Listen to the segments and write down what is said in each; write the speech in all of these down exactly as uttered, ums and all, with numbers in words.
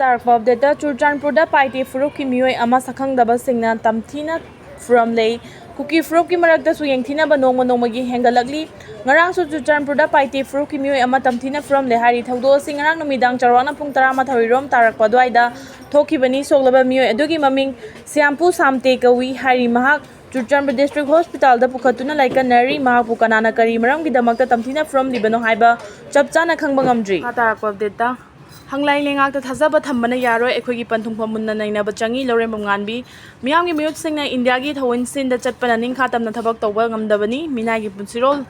ꯇꯥꯔꯛꯄ ꯑꯞꯗꯦꯠꯇ, ꯆꯨꯔꯆꯥꯟꯄꯨꯔꯗ ꯄꯥꯏꯇꯦ ꯐꯨꯔꯨꯞꯀꯤ ꯃꯤꯑꯣꯏ ꯑꯃ ꯁꯛꯈꯪꯗꯕꯁꯤꯡꯅ ꯇꯝꯊꯤꯅ ꯐꯨꯔꯝꯂꯦ꯫ ꯀꯨꯀꯤ ꯐꯨꯔꯨꯞꯀꯤ ꯃꯔꯛꯇꯁꯨ ꯌꯦꯡꯊꯤꯅꯕ ꯅꯣꯡꯃ ꯅꯣꯡꯃꯒꯤ ꯍꯦꯟꯒꯠꯂꯛꯂꯤ꯫ ꯉꯔꯥꯡꯁꯨ ꯆꯨꯔꯆꯥꯟꯄꯨꯔꯗ ꯄꯥꯏꯇꯦ ꯐꯨꯔꯨꯞꯀꯤ ꯃꯤꯑꯣꯏ ꯑꯃ ꯇꯝꯊꯤꯅ ꯐꯨꯔꯝꯂꯦ ꯍꯥꯏꯔꯤ꯫ ꯊꯧꯗꯣꯛ ꯑꯁꯤ ꯉꯔꯥꯡ ꯅꯨꯃꯤꯗꯥꯡ ꯆꯥꯎꯔꯥꯛꯅ ꯄꯨꯡ ꯇꯔꯥꯃꯥꯊꯣꯏ ꯔꯣꯝ ꯇꯥꯔꯛꯄ ꯑꯗꯨꯋꯥꯏꯗ ꯊꯣꯛꯈꯤꯕꯅꯤ꯫ ꯁꯣꯛꯂꯕ ꯃꯤꯑꯣꯏ ꯑꯗꯨꯒꯤ ꯃꯃꯤꯡ ꯁ꯭ꯌꯥꯝꯄꯨ ꯁꯥꯝꯇꯦ ꯀꯧꯏ ꯍꯥꯏꯔꯤ꯫ ꯃꯍꯥꯛ ꯆꯨꯔꯆꯥꯟꯄꯨꯔ ꯗꯤꯁꯇ꯭ꯔꯤꯛ ꯍꯣꯁꯄꯤꯇꯥꯜꯗ ꯄꯨꯈꯠꯇꯨꯅ ꯂꯥꯏꯀꯠꯅꯔꯤ꯫ ꯃꯍꯥꯛꯄꯨ ꯀꯅꯥꯅ ꯀꯔꯤ ꯃꯔꯝꯒꯤꯗꯃꯛꯇ ꯇꯝꯊꯤꯅ ꯐꯨꯔꯝꯂꯤꯕꯅꯣ ꯍꯥꯏꯕ ꯆꯞ ꯆꯥꯅ ꯈꯪꯕ ꯉꯝꯗ꯭ꯔꯤ꯫ ꯃꯈꯥ ꯇꯥꯔꯛꯄ ꯑꯞꯗꯦꯠꯇ, ꯍꯪꯂꯥꯏ ꯂꯩꯉꯥꯛꯇ ꯊꯥꯖꯕ ꯊꯝꯕꯅ ꯌꯥꯔꯣꯏ, ꯑꯩꯈꯣꯏꯒꯤ ꯄꯟꯊꯨꯡꯐꯝ ꯃꯨꯟꯅ ꯅꯩꯅꯕ ꯆꯪꯏ, ꯂꯧꯔꯦꯝꯕꯝ ꯉꯥꯟꯕꯤ꯫ ꯃꯤꯌꯥꯝꯒꯤ ꯃꯤꯍꯨꯠꯁꯤꯡꯅ ꯏꯟꯗꯤꯌꯥꯒꯤ ꯊꯧꯑꯣꯏꯟꯁꯤꯟꯗ ꯆꯠꯄꯅ ꯅꯤꯡꯈꯥ ꯇꯝꯅ ꯊꯕꯛ ꯇꯧꯕ ꯉꯝꯗꯕꯅꯤ꯫ ꯃꯤꯅꯥꯏꯒꯤ ꯄꯨꯟꯁꯤꯔꯣꯜ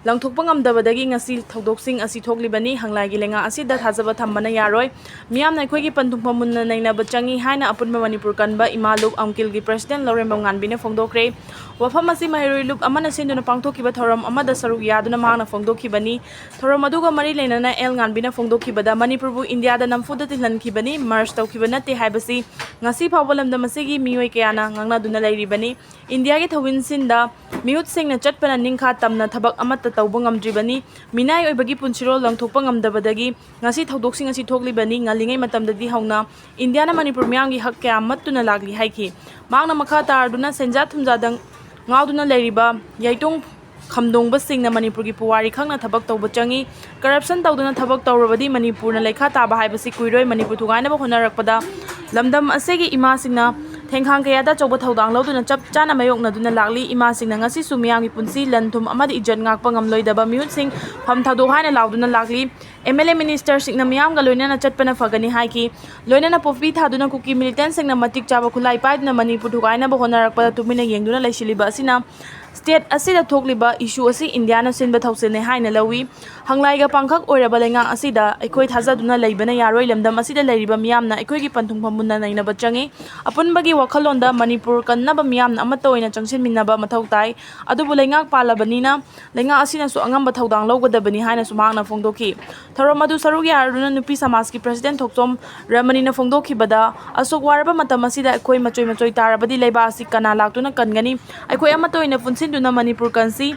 ꯂꯪꯊꯣꯛꯄ ꯉꯝꯗꯕꯗꯒꯤ ꯉꯁꯤ ꯊꯧꯗꯣꯛꯁꯤꯡ ꯑꯁꯤ ꯊꯣꯛꯂꯤꯕꯅꯤ꯫ ꯍꯪꯂꯥꯏꯒꯤ ꯂꯩꯉꯥꯛ ꯑꯁꯤꯗ ꯊꯥꯖꯕ ꯊꯝꯕꯅ ꯌꯥꯔꯣꯏ꯫ ꯃꯤꯌꯥꯝꯅ ꯑꯩꯈꯣꯏꯒꯤ ꯄꯟꯊꯨꯡꯐꯝ ꯃꯨꯟꯅ ꯅꯩꯅꯕ ꯆꯪꯏ ꯍꯥꯏꯅ ꯑꯄꯨꯟꯕ ꯃꯅꯤꯄꯨꯔ ꯀꯟꯕ ꯏꯃꯥ ꯂꯨꯞ ꯑꯝꯀꯤꯜꯒꯤ ꯄ꯭ꯔꯦꯁꯤꯗꯦꯟ ꯂꯧꯔꯦꯝꯕꯝ ꯉꯥꯟꯕꯤꯅ ꯐꯣꯡꯗꯣꯛꯈ꯭ꯔꯦ꯫ ꯋꯥꯐꯝ ꯑꯁꯤ ꯃꯍꯩꯔꯣꯏ ꯂꯨꯞ ꯑꯃꯅ ꯁꯤꯟꯗꯨꯅ ꯄꯥꯡꯊꯣꯛꯈꯤꯕ ꯊꯧꯔꯝ ꯑꯃꯗ ꯁꯔꯨꯛ ꯌꯥꯗꯨꯅ ꯃꯍꯥꯛꯅ ꯐꯣꯡꯗꯣꯛꯈꯤꯕꯅꯤ꯫ ꯊꯧꯔꯝ ꯑꯗꯨꯒ ꯃꯔꯤ ꯂꯩꯅꯅ ꯑꯦꯜ ꯉꯥꯟꯕꯤꯅ ꯐꯣꯡꯗꯣꯛꯈꯤꯕꯗ, ꯃꯅꯤꯄꯨꯔꯕꯨ ꯏꯟꯗꯤꯌꯥꯗ ꯅꯝꯐꯨꯗ ꯇꯤꯜꯍꯟꯈꯤꯕꯅꯤ, ꯃꯔꯖ ꯇꯧꯈꯤꯕ ꯅꯠꯇꯦ ꯍꯥꯏꯕꯁꯤ ꯉꯁꯤ ꯐꯥꯎꯕ ꯂꯝꯗꯝ ꯑꯁꯤꯒꯤ ꯃꯤꯑꯣꯏ ꯀꯌꯥꯅ ꯉꯥꯡꯅꯗꯨꯅ ꯂꯩꯔꯤꯕꯅꯤ꯫ ꯏꯟꯗꯤꯌꯥꯒꯤ ꯊꯧꯑꯣꯏꯟꯁꯤꯟꯗ ꯃꯤꯍꯨꯠꯁꯤꯡꯅ ꯆꯠꯄꯅ ꯅꯤꯡꯈꯥ ꯇꯝꯅ ꯊꯕꯛ ꯑꯃꯠꯇ ꯇꯧꯕ ꯉꯝꯗ꯭ꯔꯤꯕꯅꯤ꯫ ꯃꯤꯅꯥꯏ ꯑꯣꯏꯕꯒꯤ ꯄꯨꯟꯁꯤꯔꯣꯜ ꯂꯪꯊꯣꯛꯄ ꯉꯝꯗꯕꯗꯒꯤ ꯉꯁꯤ ꯊꯧꯗꯣꯛꯁꯤꯡ ꯑꯁꯤ ꯊꯣꯛꯂꯤꯕꯅꯤ꯫ ꯉꯜꯂꯤꯉꯩ ꯃꯇꯝꯗꯗꯤ ꯍꯧꯅ ꯏꯟꯗꯤꯌꯥꯅ ꯃꯅꯤꯄꯨꯔ ꯃꯤꯌꯥꯝꯒꯤ ꯍꯛ ꯀꯌꯥ ꯃꯠꯇꯨꯅ ꯂꯥꯛꯂꯤ ꯍꯥꯏꯈꯤ꯫ ꯃꯍꯥꯛꯅ ꯃꯈꯥ ꯇꯥꯔꯗꯨꯅ ꯁꯦꯟꯖꯥ ꯊꯨꯝꯖꯥꯗ ꯉꯥꯎꯗꯨꯅ ꯂꯩꯔꯤꯕ ꯌꯩꯇꯣꯡ ꯈꯝꯗꯣꯡꯕꯁꯤꯡꯅ ꯃꯅꯤꯄꯨꯔꯒꯤ ꯄꯨꯋꯥꯔꯤ ꯈꯪꯅ ꯊꯕꯛ ꯇꯧꯕ ꯆꯪꯏ꯫ ꯀꯔꯞꯁꯟ ꯇꯧꯗꯨꯅ ꯊꯕꯛ ꯇꯧꯔꯕꯗꯤ ꯃꯅꯤꯄꯨꯔꯅ ꯂꯩꯈꯥ ꯇꯥꯕ ꯍꯥꯏꯕꯁꯤ ꯀꯨꯏꯔꯣꯏ꯫ ꯃꯅꯤꯄꯨꯔ ꯊꯨꯒꯥꯏꯅꯕ ꯍꯣꯠꯅꯔꯛꯄꯗ ꯂꯝꯗꯝ ꯑꯁꯤꯒꯤ ꯏꯃꯥꯁꯤꯡꯅ ꯊꯦꯡꯈꯥꯡ ꯀꯌꯥꯗ ꯑꯆꯧꯕ ꯊꯧꯗꯥꯡ ꯂꯧꯗꯨꯅ ꯆꯞ ꯆꯥꯅ ꯃꯥꯌꯣꯛꯅꯗꯨꯅ ꯂꯥꯛꯂꯤ꯫ ꯏꯃꯥꯁꯤꯡꯅ ꯉꯁꯤꯁꯨ ꯃꯤꯌꯥꯝꯒꯤ ꯄꯨꯟꯁꯤ, ꯂꯟ ꯊꯨꯝ ꯑꯃꯗꯤ ꯏꯖꯠ ꯉꯥꯛꯄ ꯉꯝꯂꯣꯏꯗꯕ ꯃꯤꯍꯨꯠꯁꯤꯡ ꯐꯝ ꯊꯥꯗꯣꯛ ꯍꯥꯏꯅ ꯂꯥꯎꯗꯨꯅ ꯂꯥꯛꯂꯤ꯫ ꯑꯦꯝ ꯑꯦꯜ ꯑꯦ ꯃꯤꯅꯤꯁꯇꯔꯁꯤꯡꯅ ꯃꯤꯌꯥꯝꯒ ꯂꯣꯏꯅꯅ ꯆꯠꯄꯅ ꯐꯒꯅꯤ ꯍꯥꯏꯈꯤ꯫ ꯂꯣꯏꯅꯅ ꯄꯣꯄꯤ ꯊꯥꯗꯨꯅ ꯀꯨꯀꯤ ꯃꯤꯂꯤꯇꯦꯟꯁꯤꯡꯅ ꯃꯇꯤꯛ ꯆꯥꯕ ꯈꯨꯠꯂꯥꯏ ꯄꯥꯏꯗꯨꯅ ꯃꯅꯤꯄꯨꯔ ꯊꯨꯒꯥꯏꯅꯕ ꯍꯣꯠꯅꯔꯛꯄꯗ ꯇꯨꯃꯤꯟꯅ ꯌꯦꯡꯗꯨꯅ ꯂꯩꯁꯤꯜꯂꯤꯕ ꯑꯁꯤꯅ ꯁ꯭ꯇꯦꯠ ꯑꯁꯤꯗ ꯊꯣꯛꯂꯤꯕ ꯏꯁꯨ ꯑꯁꯤ ꯏꯟꯗꯤꯌꯥꯅ ꯁꯤꯟꯕ ꯊꯧꯁꯤꯜꯅꯤ ꯍꯥꯏꯅ ꯂꯧꯏ꯫ ꯍꯪꯂꯥꯏꯒ ꯄꯥꯡꯈꯛ ꯑꯣꯏꯔꯕ ꯂꯩꯉꯥꯛ ꯑꯁꯤꯗ ꯑꯩꯈꯣꯏ ꯊꯥꯖꯗꯨꯅ ꯂꯩꯕꯅ ꯌꯥꯔꯣꯏ꯫ ꯂꯝꯗꯝ ꯑꯁꯤꯗ ꯂꯩꯔꯤꯕ ꯃꯤꯌꯥꯝꯅ ꯑꯩꯈꯣꯏꯒꯤ ꯄꯟꯊꯨꯡꯐꯝ ꯃꯨꯟꯅ ꯅꯩꯅꯕ ꯆꯪꯏ꯫ ꯑꯄꯨꯟꯕꯒꯤ ꯋꯥꯈꯜꯂꯣꯟꯗ ꯃꯅꯤꯄꯨꯔ ꯀꯟꯅꯕ ꯃꯤꯌꯥꯝꯅ ꯑꯃꯠꯇ ꯑꯣꯏꯅ ꯆꯪꯁꯤꯟꯃꯤꯟꯅꯕ ꯃꯊꯧ ꯇꯥꯏ꯫ ꯑꯗꯨꯕꯨ ꯂꯩꯉꯥꯛ ꯄꯥꯜꯂꯕꯅꯤꯅ ꯂꯩꯉꯥꯛ ꯑꯁꯤꯅꯁꯨ ꯑꯉꯝꯕ ꯊꯧꯗꯥꯡ ꯂꯧꯒꯗꯕꯅꯤ ꯍꯥꯏꯅꯁꯨ ꯃꯍꯥꯛꯅ ꯐꯣꯡꯗꯣꯛꯈꯤ꯫ ꯊꯧꯔꯝ ꯑꯗꯨ ꯁꯔꯨꯛ ꯌꯥꯔꯗꯨꯅ ꯅꯨꯄꯤ ꯁꯃꯥꯖꯀꯤ ꯄ꯭ꯔꯁꯤꯗꯦꯟ ꯊꯣꯛꯆꯣꯝ ꯔꯃꯅꯤꯅ ꯐꯣꯡꯗꯣꯛꯈꯤꯕꯗ, ꯑꯁꯨꯛ ꯋꯥꯔꯕ ꯃꯇꯝ ꯑꯁꯤꯗ ꯑꯩꯈꯣꯏ ꯃꯆꯣꯏ ꯃꯆꯣꯏ ꯇꯥꯔꯕꯗꯤ ꯂꯩꯕꯥꯛ ꯑꯁꯤ ꯀꯅꯥ ꯂꯥꯛꯇꯨꯅ ꯀꯟꯒꯅꯤ? ꯑꯩꯈꯣꯏ ꯑꯃꯠꯇ ꯑꯣꯏꯅ ꯄꯨꯟꯁꯤꯟꯗꯨꯅ ꯃꯅꯤꯄꯨꯔ ꯀꯟꯁꯤ꯫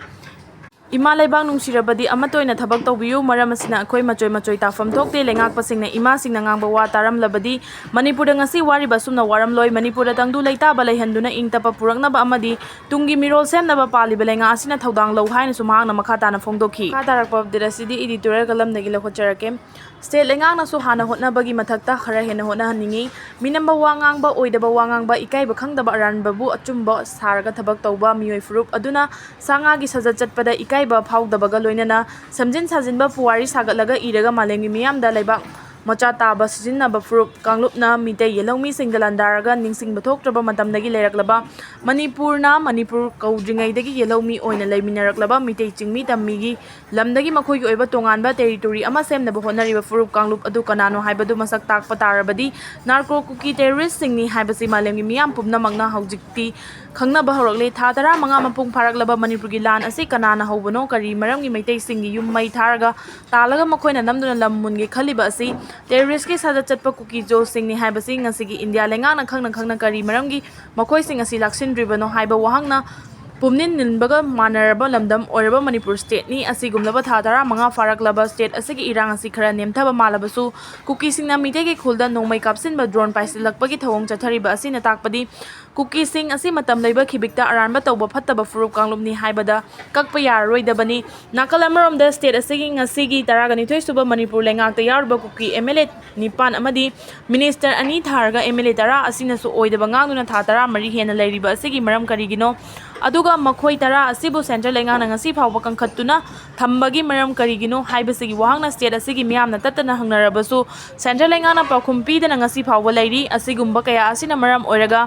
ꯏꯃꯥ ꯂꯩꯕꯥꯛ ꯅꯨꯡꯁꯤꯔꯕꯗꯤ ꯑꯃꯠꯇ ꯑꯣꯏꯅ ꯊꯕꯛ ꯇꯧꯕꯤꯌꯨ꯫ ꯃꯔꯝ ꯑꯁꯤꯅ ꯑꯩꯈꯣꯏ ꯃꯆꯣꯏ ꯃꯆꯣꯏ ꯇꯥꯐꯝ ꯊꯣꯛꯇꯦ꯫ ꯂꯩꯉꯥꯛꯄꯁꯤꯡꯅ ꯏꯃꯥꯁꯤꯡꯅ ꯉꯥꯡꯕ ꯋꯥ ꯇꯥꯔꯝꯂꯕꯗꯤ ꯃꯅꯤꯄꯨꯔꯗ ꯉꯁꯤ ꯋꯥꯔꯤꯕ ꯑꯁꯨꯝꯅ ꯋꯥꯔꯝꯂꯣꯏ꯫ ꯃꯅꯤꯄꯨꯔꯗ ꯇꯪꯗꯨ ꯂꯩꯇꯥꯕ ꯂꯩꯍꯟꯗꯨꯅ ꯏꯪ ꯇꯞꯄ ꯄꯨꯔꯛꯅꯕ ꯑꯃꯗꯤ ꯇꯨꯡꯒꯤ ꯃꯤꯔꯣꯜ ꯁꯦꯝꯅꯕ ꯄꯥꯜꯂꯤꯕ ꯂꯩꯉꯥꯛ ꯑꯁꯤꯅ ꯊꯧꯗꯥꯡ ꯂꯧ ꯍꯥꯏꯅꯁꯨ ꯃꯍꯥꯛꯅ ꯃꯈꯥ ꯇꯥꯅ ꯐꯣꯡꯗꯣꯛꯈꯤ꯫ ꯃꯈꯥ ꯇꯥꯔꯛꯄ ꯑꯞꯗꯦꯠ ꯑꯁꯤꯗꯤ ꯏꯗꯤꯇꯣꯔꯤꯌꯦꯜ ꯀꯂꯝꯗꯒꯤ ꯂꯧꯈꯠꯆꯔꯛꯀꯦ꯫ ꯁ꯭ꯇꯦꯠ ꯂꯩꯉꯥꯛꯅꯁꯨ ꯍꯥꯟꯅ ꯍꯣꯠꯅꯕꯒꯤ ꯃꯊꯛꯇ ꯈꯔ ꯍꯦꯟꯅ ꯍꯣꯠꯅꯍꯟꯅꯤꯡꯏ꯫ ꯃꯤꯅꯝꯕ ꯋꯥ ꯉꯥꯡꯕ, ꯑꯣꯏꯗꯕ ꯋꯥ ꯉꯥꯡꯕ, ꯏꯀꯥꯏꯕ ꯈꯪꯗꯕ, ꯑꯔꯥꯟꯕꯕꯨ ꯑꯆꯨꯝꯕ ꯁꯥꯔꯒ ꯊꯕꯛ ꯇꯧꯕ ꯃꯤꯑꯣꯏ ꯐꯨꯔꯨꯞ ꯑꯗꯨꯅ ꯁꯥ ꯉꯥꯒꯤ ꯁꯥꯖꯠ ꯆꯠꯄꯗ ꯏꯀꯥꯏꯕ ꯐꯥꯎꯗꯕꯒ ꯂꯣꯏꯅꯅ ꯁꯦꯝꯖꯤꯟ ꯁꯥꯖꯤꯟꯕ ꯄꯨꯋꯥꯔꯤ ꯁꯥꯒꯠꯂꯒ ꯏꯔꯒ ꯃꯥꯂꯦꯝꯒꯤ ꯃꯤꯌꯥꯝꯗ ꯂꯩꯕꯥꯛ ꯃꯆꯥ ꯇꯥꯕ ꯁꯤꯖꯤꯟꯅꯕ ꯐꯨꯔꯨꯞ ꯀꯥꯡꯂꯨꯞꯅ ꯃꯤꯇꯩ ꯌꯦꯜꯍꯧꯃꯤꯁꯤꯡꯗ ꯂꯥꯟꯗꯥꯔꯒ ꯅꯤꯡꯁꯤꯡꯕ ꯊꯣꯛꯇ꯭ꯔꯕ ꯃꯇꯝꯗꯒꯤ ꯂꯩꯔꯛꯂꯕ ꯃꯅꯤꯄꯨꯔꯅ ꯃꯅꯤꯄꯨꯔ ꯀꯧꯗ꯭ꯔꯤꯉꯩꯗꯒꯤ ꯌꯦꯜꯍꯧꯃꯤ ꯑꯣꯏꯅ ꯂꯩꯃꯤꯟꯅꯔꯛꯂꯕ ꯃꯤꯇꯩ ꯆꯤꯡꯃꯤ ꯇꯝꯃꯤꯒꯤ ꯂꯝꯗꯒꯤ ꯃꯈꯣꯏꯒꯤ ꯑꯣꯏꯕ ꯇꯣꯉꯥꯟꯕ ꯇꯦꯔꯤꯇꯣꯔꯤ ꯑꯃ ꯁꯦꯝꯅꯕ ꯍꯣꯠꯅꯔꯤꯕ ꯐꯨꯔꯨꯞ ꯀꯥꯡꯂꯨꯞ ꯑꯗꯨ ꯀꯅꯥꯅꯣ ꯍꯥꯏꯕꯗꯨ ꯃꯁꯛ ꯇꯥꯛꯄ ꯇꯥꯔꯕꯗꯤ ꯅꯥꯔꯀꯣ ꯀꯨꯀꯤ ꯇꯦꯔꯣꯔꯤꯁꯁꯤꯡꯅꯤ ꯍꯥꯏꯕꯁꯤ ꯃꯥꯂꯦꯝꯒꯤ ꯃꯤꯌꯥꯝ ꯄꯨꯝꯅꯃꯛꯅ ꯍꯧꯖꯤꯛꯇꯤ ꯈꯪꯅꯕ ꯍꯧꯔꯛꯂꯦ꯫ ꯊꯥ ꯇꯔꯥꯃꯉꯥ ꯃꯄꯨꯡ ꯐꯥꯔꯛꯂꯕ ꯃꯅꯤꯄꯨꯔꯒꯤ ꯂꯥꯟ ꯑꯁꯤ ꯀꯅꯥꯅ ꯍꯧꯕꯅꯣ, ꯀꯔꯤ ꯃꯔꯝꯒꯤ ꯃꯩꯇꯩꯁꯤꯡꯒꯤ ꯌꯨꯝ ꯃꯩ ꯊꯥꯔꯒ ꯇꯥꯜꯂꯒ ꯃꯈꯣꯏꯅ ꯅꯝꯗꯨꯅ ꯂꯝ ꯃꯨꯟꯒꯦ ꯈꯜꯂꯤꯕ ꯑꯁꯤ ꯇꯦꯔꯣꯔꯤꯁꯀꯤ ꯁꯥꯖꯠ ꯆꯠꯄ ꯀꯨꯀꯤ ꯖꯣꯁꯤꯡꯅꯤ ꯍꯥꯏꯕꯁꯤ ꯉꯁꯤꯒꯤ ꯏꯟꯗꯤꯌꯥ ꯂꯩꯉꯥꯛꯅ ꯈꯪꯅ ꯈꯪꯅ ꯀꯔꯤ ꯃꯔꯝꯒꯤ ꯃꯈꯣꯏꯁꯤꯡ ꯑꯁꯤ ꯂꯥꯛꯁꯤꯟꯗ꯭ꯔꯤꯕꯅꯣ ꯍꯥꯏꯕ ꯋꯥꯍꯪꯅ ꯄꯨꯝꯅꯤꯟ ꯅꯤꯟꯕꯒ ꯃꯥꯟꯅꯔꯕ ꯂꯝꯗꯝ ꯑꯣꯏꯔꯕ ꯃꯅꯤꯄꯨꯔ ꯁ꯭ꯇꯦꯠꯅꯤ꯫ ꯑꯁꯤꯒꯨꯝꯂꯕ ꯊꯥ ꯇꯔꯥꯃꯉꯥ ꯐꯥꯔꯛꯂꯕ ꯁ꯭ꯇꯦꯠ ꯑꯁꯤꯒꯤ ꯏꯔꯥꯡ ꯑꯁꯤ ꯈꯔ ꯅꯦꯝꯊꯕ ꯃꯥꯜꯂꯕꯁꯨ ꯀꯨꯀꯤꯁꯤꯡꯅ ꯃꯤꯇꯩꯒꯤ ꯈꯨꯜꯗ ꯅꯣꯡꯃꯩ ꯀꯥꯞꯁꯤꯟꯕ, ꯗ꯭ꯔꯣꯟ ꯄꯥꯏꯁꯤꯜꯂꯛꯄꯒꯤ ꯊꯧꯑꯣꯡ ꯆꯠꯊꯔꯤꯕ ꯑꯁꯤꯅ ꯇꯥꯛꯄꯗꯤ ꯀꯨꯀꯤꯁꯤꯡ ꯑꯁꯤ ꯃꯇꯝ ꯂꯩꯕ ꯈꯤꯕꯤꯛꯇ ꯑꯔꯥꯟꯕ ꯇꯧꯕ ꯐꯠꯇꯕ ꯐꯨꯔꯨꯞ ꯀꯥꯡꯂꯨꯞꯅꯤ ꯍꯥꯏꯕꯗ ꯀꯛꯄ ꯌꯥꯔꯔꯣꯏꯗꯕꯅꯤ꯫ ꯅꯥꯀꯜ ꯑꯃꯔꯣꯝꯗ ꯁ꯭ꯇꯦꯠ ꯑꯁꯤꯒꯤ ꯉꯁꯤꯒꯤ ꯇꯔꯥꯒ ꯅꯤꯊꯣꯏ ꯁꯨꯕ ꯃꯅꯤꯄꯨꯔ ꯂꯩꯉꯥꯛꯇ ꯌꯥꯎꯔꯤꯕ ꯀꯨꯀꯤ ꯑꯦꯝ ꯑꯦꯜ ꯑꯦ ꯅꯤꯄꯥꯟ ꯑꯃꯗꯤ ꯃꯤꯅꯤꯁꯇꯔ ꯑꯅꯤ ꯊꯥꯔꯒ ꯑꯦꯝ ꯑꯦꯜ ꯑꯦ ꯇꯔꯥ ꯑꯁꯤꯅꯁꯨ ꯑꯣꯏꯗꯕ ꯉꯥꯡꯗꯨꯅ ꯊꯥ ꯇꯔꯥ ꯃꯔꯤ ꯍꯦꯟꯅ ꯂꯩꯔꯤꯕ ꯑꯁꯤꯒꯤ ꯃꯔꯝ ꯀꯔꯤꯒꯤꯅꯣ? ꯑꯗꯨꯒ ꯃꯈꯣꯏ ꯇꯔꯥ ꯑꯁꯤꯕꯨ ꯁꯦꯟꯇ꯭ꯔꯦꯜ ꯂꯩꯉꯥꯛꯅ ꯉꯁꯤ ꯐꯥꯎꯕ ꯀꯟꯈꯠꯇꯨꯅ ꯊꯝꯕꯒꯤ ꯃꯔꯝ ꯀꯔꯤꯒꯤꯅꯣ ꯍꯥꯏꯕꯁꯤꯒꯤ ꯋꯥꯍꯪꯅ ꯁ꯭ꯇꯦꯠ ꯑꯁꯤꯒꯤ ꯃꯤꯌꯥꯝꯅ ꯇꯠꯇꯅ ꯍꯪꯅꯔꯕꯁꯨ ꯁꯦꯟꯇ꯭ꯔꯦꯜ ꯂꯩꯉꯥꯛꯅ ꯄꯥꯎꯈꯨꯝ ꯄꯤꯗꯅ ꯉꯁꯤ ꯐꯥꯎꯕ ꯂꯩꯔꯤ꯫ ꯑꯁꯤꯒꯨꯝꯕ ꯀꯌꯥ ꯑꯁꯤꯅ ꯃꯔꯝ ꯑꯣꯏꯔꯒ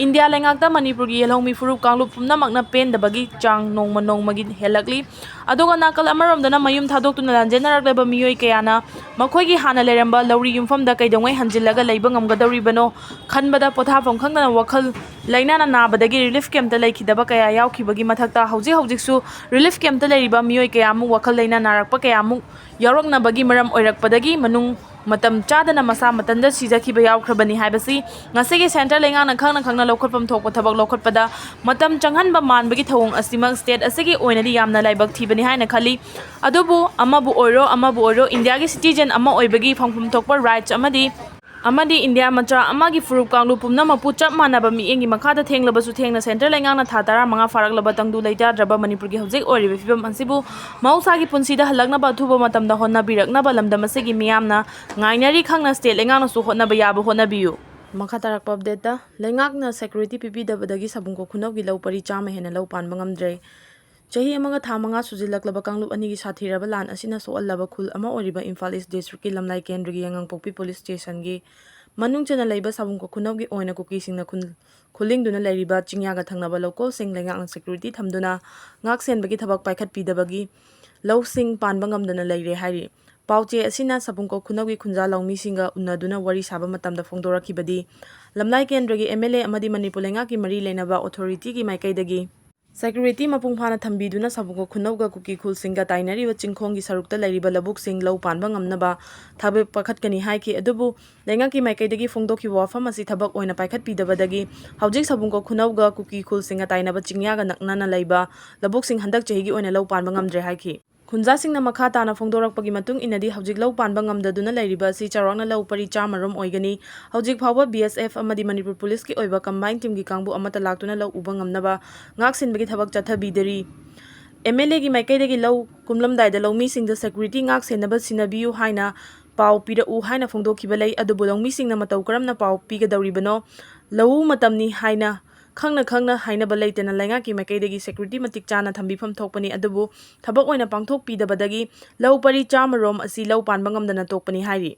ꯏꯟꯗꯤꯌꯥ ꯂꯩꯉꯥꯛꯇ ꯃꯅꯤꯄꯨꯔꯒꯤ ꯌꯦꯜꯍꯧꯃꯤ ꯐꯨꯔꯨꯞ ꯀꯥꯡꯂꯨꯞ ꯄꯨꯝꯅꯃꯛꯅ ꯄꯦꯟꯗꯕꯒꯤ ꯆꯥꯡ ꯅꯣꯡꯃ ꯅꯣꯡꯃꯒꯤ ꯍꯦꯜꯂꯛꯂꯤ꯫ ꯑꯗꯨꯒ ꯅꯥꯀꯜ ꯑꯃꯔꯣꯝꯗꯅ ꯃꯌꯨꯝ ꯊꯥꯗꯣꯛꯇꯨꯅ ꯂꯥꯟꯖꯦꯟꯅꯔꯛꯂꯕ ꯃꯤꯑꯣꯏ ꯀꯌꯥꯅ ꯃꯈꯣꯏꯒꯤ ꯍꯥꯟꯅ ꯂꯩꯔꯝꯕ ꯂꯧꯔꯤ ꯌꯨꯝꯐꯝꯗ ꯀꯩꯗꯧꯉꯩ ꯍꯟꯖꯤꯜꯂꯒ ꯂꯩꯕ ꯉꯝꯒꯗꯧꯔꯤꯕꯅꯣ ꯈꯟꯕꯗ ꯄꯣꯊꯥꯐꯝ ꯈꯪꯗꯅ ꯋꯥꯈꯜ ꯂꯩꯅꯥꯅ ꯅꯥꯕꯗꯒꯤ ꯔꯤꯂꯤꯐ ꯀꯦꯝꯞꯇ ꯂꯩꯈꯤꯗꯕ ꯀꯌꯥ ꯌꯥꯎꯈꯤꯕꯒꯤ ꯃꯊꯛꯇ ꯍꯧꯖꯤꯛ ꯍꯧꯖꯤꯛꯁꯨ ꯔꯤꯂꯤꯐ ꯀꯦꯝꯞꯇ ꯂꯩꯔꯤꯕ ꯃꯤꯑꯣꯏ ꯀꯌꯥꯃꯨꯛ ꯋꯥꯈꯜ ꯂꯩꯅꯥ ꯅꯥꯔꯛꯄ ꯀꯌꯥꯃꯨꯛ ꯌꯥꯎꯔꯛꯅꯕꯒꯤ ꯃꯔꯝ ꯑꯣꯏꯔꯛꯄꯗꯒꯤ ꯃꯅꯨꯡ ꯃꯇꯝ ꯆꯥꯗꯅ ꯃꯁꯥ ꯃꯊꯟꯇ ꯁꯤꯖꯈꯤꯕ ꯌꯥꯎꯈ꯭ꯔꯕꯅꯤ ꯍꯥꯏꯕꯁꯤ ꯉꯁꯤꯒꯤ centre ꯂꯩꯉꯥꯛꯅ ꯈꯪꯅ ꯈꯪꯅ ꯂꯧꯈꯠꯐꯝ ꯊꯣꯛꯄ ꯊꯕꯛ ꯂꯧꯈꯠꯄꯗ ꯃꯇꯝ ꯆꯪꯍꯟꯕ ꯃꯥꯟꯕꯒꯤ ꯊꯧꯑꯣꯡ ꯑꯁꯤꯃꯛ state ꯑꯁꯤꯒꯤ ꯑꯣꯏꯅꯗꯤ ꯌꯥꯝꯅ ꯂꯥꯏꯕꯛ ꯊꯤꯕꯅꯤ ꯍꯥꯏꯅ ꯈꯜꯂꯤ꯫ ꯑꯗꯨꯕꯨ ꯑꯃꯕꯨ ꯑꯣꯏꯔꯣ, ꯑꯃꯕꯨ ꯑꯣꯏꯔꯣ, ꯏꯟꯗꯤꯌꯥꯒꯤ citizen ꯑꯃ ꯑꯣꯏꯕꯒꯤ ꯐꯪꯐꯝ ꯊꯣꯛꯄ rights ꯑꯃꯗꯤ, ꯑꯃꯗꯤ ꯏꯟꯗꯤꯌꯥ ꯃꯆꯥ ꯑꯃꯒꯤ ꯐꯨꯔꯨꯞ ꯀꯥꯡꯂꯨꯞ ꯄꯨꯝꯅꯃꯛꯄꯨ ꯆꯞ ꯃꯥꯟꯅꯕ ꯃꯤꯠꯌꯦꯡꯒꯤ ꯃꯈꯥꯗ ꯊꯦꯡꯂꯕꯁꯨ ꯊꯦꯡꯅ centre ꯂꯩꯉꯥꯛꯅ ꯊꯥ ꯇꯔꯥꯃꯉꯥ ꯐꯥꯔꯛꯂꯕ ꯇꯪꯗꯨ ꯂꯩꯇꯥꯗ꯭ꯔꯕ ꯃꯅꯤꯄꯨꯔꯒꯤ ꯍꯧꯖꯤꯛ ꯑꯣꯏꯔꯤꯕ ꯐꯤꯕꯝ ꯑꯁꯤꯕꯨ ꯃꯍꯧꯁꯥꯒꯤ ꯄꯨꯟꯁꯤꯗ ꯍꯜꯂꯛꯅꯕ ꯑꯊꯨꯕ ꯃꯇꯝꯗ ꯍꯣꯠꯅꯕꯤꯔꯛꯅꯕ ꯂꯝꯗꯝ ꯑꯁꯤꯒꯤ ꯃꯤꯌꯥꯝꯅ ꯉꯥꯏꯅꯔꯤ꯫ ꯈꯪꯅ state ꯂꯩꯉꯥꯛꯅꯁꯨ ꯍꯣꯠꯅꯕ ꯌꯥꯕ ꯍꯣꯠꯅꯕꯤꯌꯨ꯫ ꯃꯈꯥ ꯇꯥꯔꯛꯄ updateꯇ, ꯂꯩꯉꯥꯛꯅ security ꯄꯤꯕꯤꯗꯕꯗꯒꯤ ꯁꯥꯕꯨꯡ ꯀꯣꯛꯈꯨꯅꯧꯒꯤ ꯂꯧ ꯄꯔꯤ ꯆꯥꯝꯃ ꯍꯦꯟꯅ ꯂꯧ ꯄꯥꯟꯕ ꯉꯝꯗ꯭ꯔꯦ꯫ ꯆꯍꯤ ꯑꯃꯒ ꯊꯥ ꯃꯉꯥ ꯁꯨꯖꯤꯜꯂꯛꯂꯕ ꯀꯥꯡꯂꯨꯞ ꯑꯅꯤꯒꯤ ꯁꯥꯊꯤꯔꯕ ꯂꯥꯟ ꯑꯁꯤꯅ ꯁꯣꯛꯍꯜꯂꯕ ꯈꯨꯜ ꯑꯃ ꯑꯣꯏꯔꯤꯕ ꯏꯝꯐꯥꯜ East Districtꯀꯤ ꯂꯝꯂꯥꯏ ꯀꯦꯟꯗ꯭ꯔꯒꯤ ꯌꯥꯏꯉꯪꯄꯣꯛꯄꯤ police stationꯒꯤ ꯃꯅꯨꯡ ꯆꯟꯅ ꯂꯩꯕ ꯁꯥꯕꯨꯡ ꯀꯣꯛꯈꯨꯅꯧꯒꯤ ꯑꯣꯏꯅ ꯀꯨꯀꯤꯁꯤꯡꯅ ꯈꯨꯜ-, ꯈꯨꯜꯂꯤꯡꯗꯨꯅ ꯂꯩꯔꯤꯕ ꯆꯤꯡꯌꯥꯒ ꯊꯪꯅꯕ ꯂꯧꯀꯣꯜꯁꯤꯡ ꯂꯩꯉꯥꯛꯅ security ꯊꯝꯗꯨꯅ ꯉꯥꯛ ꯁꯦꯟꯕꯒꯤ ꯊꯕꯛ ꯄꯥꯏꯈꯠꯄꯤꯗꯕꯒꯤ ꯂꯧꯁꯤꯡ ꯄꯥꯟꯕ ꯉꯝꯗꯅ ꯂꯩꯔꯦ ꯍꯥꯏꯔꯤ꯫ ꯄꯥꯎꯆꯦ ꯑꯁꯤꯅ ꯁꯥꯕꯨꯡ ꯀꯣꯛꯈꯨꯅꯧꯒꯤ ꯈꯨꯟꯖꯥ ꯂꯧꯃꯤꯁꯤꯡꯒ ꯎꯅꯗꯨꯅ ꯋꯥꯔꯤ ꯁꯥꯕ ꯃꯇꯝꯗ ꯐꯣꯡꯗꯣꯔꯛꯈꯤꯕꯗꯤ, ꯂꯝꯂꯥꯏ ꯀꯦꯟꯗ꯭ꯔꯒꯤ MLA ꯑꯃꯗꯤ ꯃꯅꯤꯄꯨꯔ ꯂꯩꯉꯥꯛꯀꯤ ꯃꯔꯤ ꯂꯩꯅꯕ authorityꯒꯤ ꯃꯥꯏꯀꯩꯗꯒꯤ security ꯃꯄꯨꯡ ꯐꯥꯅ ꯊꯝꯕꯤꯗꯨꯅ ꯁꯥꯕꯨꯡ ꯀꯣꯛꯈꯨꯅꯧꯒ ꯀꯨꯀꯤ ꯈꯨꯜꯁꯤꯡꯒ ꯇꯥꯏꯅꯔꯤꯕ ꯆꯤꯡꯈꯣꯡꯒꯤ ꯁꯔꯨꯛꯇ ꯂꯩꯔꯤꯕ ꯂꯧꯕꯨꯛꯁꯤꯡ ꯂꯧ ꯄꯥꯟꯕ ꯉꯝꯅꯕ ꯊꯕꯛ ꯄꯥꯏꯈꯠꯀꯅꯤ ꯍꯥꯏꯈꯤ꯫ ꯑꯗꯨꯕꯨ ꯂꯩꯉꯥꯛꯀꯤ ꯃꯥꯏꯀꯩꯗꯒꯤ ꯐꯣꯡꯗꯣꯛꯈꯤꯕ ꯋꯥꯐꯝ ꯑꯁꯤ ꯊꯕꯛ ꯑꯣꯏꯅ ꯄꯥꯏꯈꯠꯄꯤꯗꯕꯗꯒꯤ ꯍꯧꯖꯤꯛ ꯁꯥꯕꯨꯡ ꯀꯣꯛꯈꯨꯅꯧꯒ ꯀꯨꯀꯤ ꯈꯨꯜꯁꯤꯡꯒ ꯇꯥꯏꯅꯕ ꯆꯤꯡꯌꯥꯒ ꯅꯛꯅꯅ ꯂꯩꯕ ꯂꯧꯕꯨꯛꯁꯤꯡ ꯍꯟꯗꯛ ꯆꯍꯤꯒꯤ ꯑꯣꯏꯅ ꯂꯧ ꯄꯥꯟꯕ ꯉꯝꯗ꯭ꯔꯦ ꯍꯥꯏꯈꯤ꯫ ꯈꯨꯟꯖꯥꯁꯤꯡꯅ ꯃꯈꯥ ꯇꯥꯅ ꯐꯣꯡꯗꯣꯔꯛꯄꯒꯤ ꯃꯇꯨꯡ ꯏꯟꯅꯗꯤ, ꯍꯧꯖꯤꯛ ꯂꯧ ꯄꯥꯟꯕ ꯉꯝꯗꯗꯨꯅ ꯂꯩꯔꯤꯕ ꯑꯁꯤ ꯆꯥꯎꯔꯥꯛꯅ ꯂꯧ ꯄꯔꯤ ꯆꯥꯝꯃ ꯔꯣꯝ ꯑꯣꯏꯒꯅꯤ꯫ ꯍꯧꯖꯤꯛ ꯐꯥꯎꯕ BSF ꯑꯃꯗꯤ ꯃꯅꯤꯄꯨꯔ policeꯀꯤ ꯑꯣꯏꯕ combined teamꯒꯤ ꯀꯥꯡꯕꯨ ꯑꯃꯠꯇ ꯂꯥꯛꯇꯨꯅ ꯂꯧ ꯎꯕ ꯉꯝꯅꯕ ꯉꯥꯛ ꯁꯦꯟꯕꯒꯤ ꯊꯕꯛ ꯆꯠꯊꯕꯤꯗꯔꯤ꯫ MLAꯒꯤ ꯃꯥꯏꯀꯩꯗꯒꯤ ꯂꯧ ꯀꯨꯝꯂꯝꯗꯥꯏꯗ ꯂꯧꯃꯤꯁꯤꯡꯗ security ꯉꯥꯛ ꯁꯦꯟꯅꯕ ꯁꯤꯟꯅꯕꯤꯌꯨ ꯍꯥꯏꯅ ꯄꯥꯎ ꯄꯤꯔꯛꯎ ꯍꯥꯏꯅ ꯐꯣꯡꯗꯣꯛꯈꯤꯕ ꯂꯩ꯫ ꯑꯗꯨꯕꯨ ꯂꯧꯃꯤꯁꯤꯡꯅ ꯃꯇꯧ ꯀꯔꯝꯅ ꯄꯥꯎ ꯄꯤꯒꯗꯧꯔꯤꯕꯅꯣ? ꯂꯧꯎ ꯃꯇꯝꯅꯤ ꯍꯥꯏꯅ ꯈꯪꯅ ꯈꯪꯅ ꯍꯥꯏꯅꯕ ꯂꯩꯇꯅ ꯂꯩꯉꯥꯛꯀꯤ ꯃꯥꯏꯀꯩꯗꯒꯤ security ꯃꯇꯤꯛ ꯆꯥꯅ ꯊꯝꯕꯤꯐꯝ ꯊꯣꯛꯄꯅꯤ꯫ ꯑꯗꯨꯕꯨ ꯊꯕꯛ ꯑꯣꯏꯅ ꯄꯥꯡꯊꯣꯛꯄꯤꯗꯕꯗꯒꯤ ꯂꯧ ꯄꯔꯤ ꯆꯥꯝꯃ ꯔꯣꯝ ꯑꯁꯤ ꯂꯧ ꯄꯥꯟꯕ ꯉꯝꯗꯅ ꯇꯣꯛꯄꯅꯤ ꯍꯥꯏꯔꯤ꯫